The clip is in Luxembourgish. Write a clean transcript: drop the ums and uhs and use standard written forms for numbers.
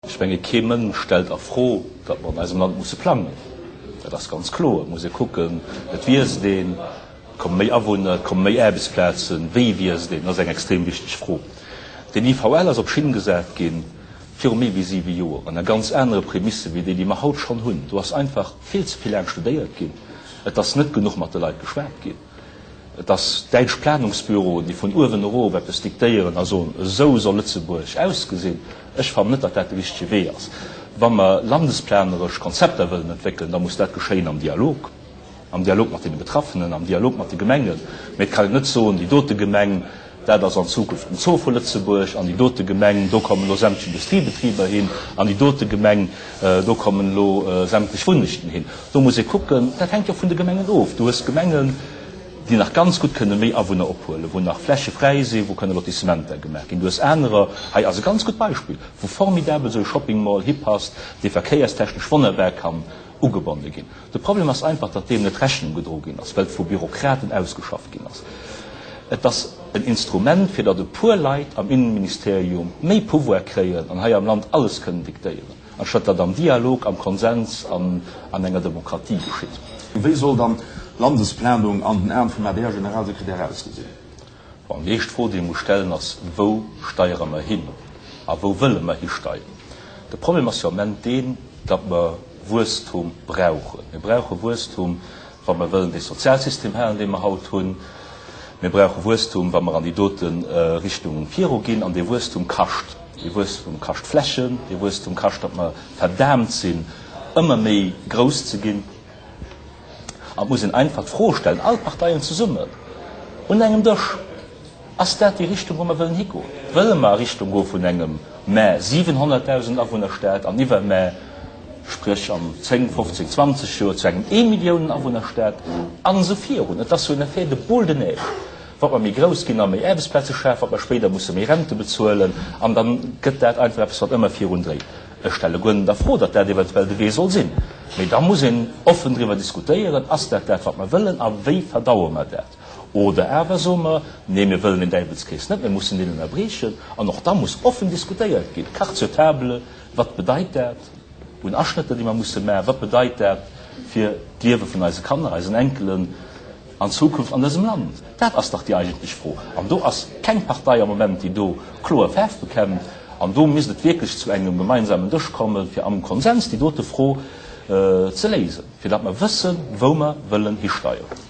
Ech menge kee Mënsch stellt a Fro, datt mer an eisem Land musse plangen. Dat ass ganz kloer. Et muss ee kucken, et wiisst een, et komme méi Awunner, et komme méi Aarbechtsplazen. Wéi wiisst een? Dat ass eng extrem wichteg Fro. Den IVL ass op Schinn gesat gi viru méi wéi siwe Joer, ënner ganz anere Prämisse wéi déi, déi mer haut schonn hunn. Do ass einfach vill ze vill laang studéiert ginn. Et ass net genuch mat de Leit geschwat ginn. Et ass däitsch Planungsbüroen, déi vun uewen erof eppes diktéieren a soen, esou soll Lëtzebuerg ausgesinn. Ech fannen net, datt dat de richtege Wee ass. Wa mer landesplaneresch Konzepter wëllen entwéckelen, da muss dat geschéien am Dialog, am Dialog mat deene Betraffenen, am Dialog mat de Gemengen. Mee et kann een net soen, déi dote Gemeng, dat ass an Zukunft den Zoo vu Lëtzebuerg, an déi dote Gemeng, do kommen elo sämtlech Industriebetriber hin, an déi dote Gemeng, do kommen elo sämtlech Wunnechten hin. Do muss ee kucken, dat hänkt jo vun de Gemengen of. Du hues Gemengen, déi nach ganz gutt kënne méi Awunner ophuelen, wou nach Fläche fräi sinn, wou kënne Lotissementer gemaach ginn. Du hues anerer, hei ass e ganz gutt Beispill, wou formidabel esou e Shopping Mall hipasst, dee verkéierstechnesch wonnerbar kann ugebonne ginn. De Problem ass einfach, datt deem net Rechnung gedro ginn ass, well et vu Bürokraten ausgeschafft ginn ass. Et ass en Instrument, fir datt e puer Leit am Innenministerium méi Pouvoir kréien an hei am Land alles kënnen diktéieren. Anstatt datt am Dialog, am Konsens an an enger Demokratie geschitt. Wéi soll dann d'Landesplanung an den Aen vum ADR-Generalsekretär ausgesinn? Bon, déi éischt Fro, déi ee muss stellen, ass, Wou steiere mer hin a wou wëlle mer histeieren? De Problem ass jo am Ament deen, datt mer Wuesstum brauchen. Mir brauche Wuesstum, wa mer wëllen dee Sozialsystem halen, dee mer haut hunn. Mir brauche Wuesstum, wa mer an déi dote Richtung viruginn. An dee Wuesstum kascht. Dee Wuesstum kascht Flächen, dee Wuesstum kascht, datt mer verdaamt sinn, ëmmer méi grouss ze ginn. An et muss een einfach d'Fro stellen, all Parteien zesummen un engem Dësch, Ass dat déi Richtung, wou mer wëllen higoen? Wëlle mer a Richtung goe vun engem mä 700.000 Awunnerstad an iwwer mä, spréch an 10, 15, 20 Joer zu engem Eemilliounen-Awunnerstad an esou virun? Et ass jo en Effet de boule de neige. Wat mer méi grouss ginn a méi Aarbechtsplaze schafen, wat mer spéider musse méi Rente bezuelen, an da gëtt dat einfach eppes, wat ëmmer virun dréit. Ech stelle guer net a Fro, datt dat eventuell de Wee soll sinn, mee da muss een offen driwwer diskutéieren, Ass dat dat, wat mer wëllen, a wéi verdaue mer dat? Oder awer soe mer, Nee, mir wëllen deen Däiwelskrees net, mir mussen deen ënnerbriechen. An och da muss offen diskutéiert ginn, carte sur table, Wat bedeit dat un Aschnëtter, déi mer musse maachen? Wat bedeit dat fir d'Liewe vun eise Kanner, eisen Enkelen? An Zukunft an dësem Land? Dat ass dach déi eigentlech Fro. An do ass keng Partei am Moment, déi do kloer Faarf bekennt. An do misst et wierklech zu engem gemeinsamen Dësch kommen, fir am Konsens déi dote Fro ze léisen, fir datt mer wëssen, wou mer wëllen histeieren.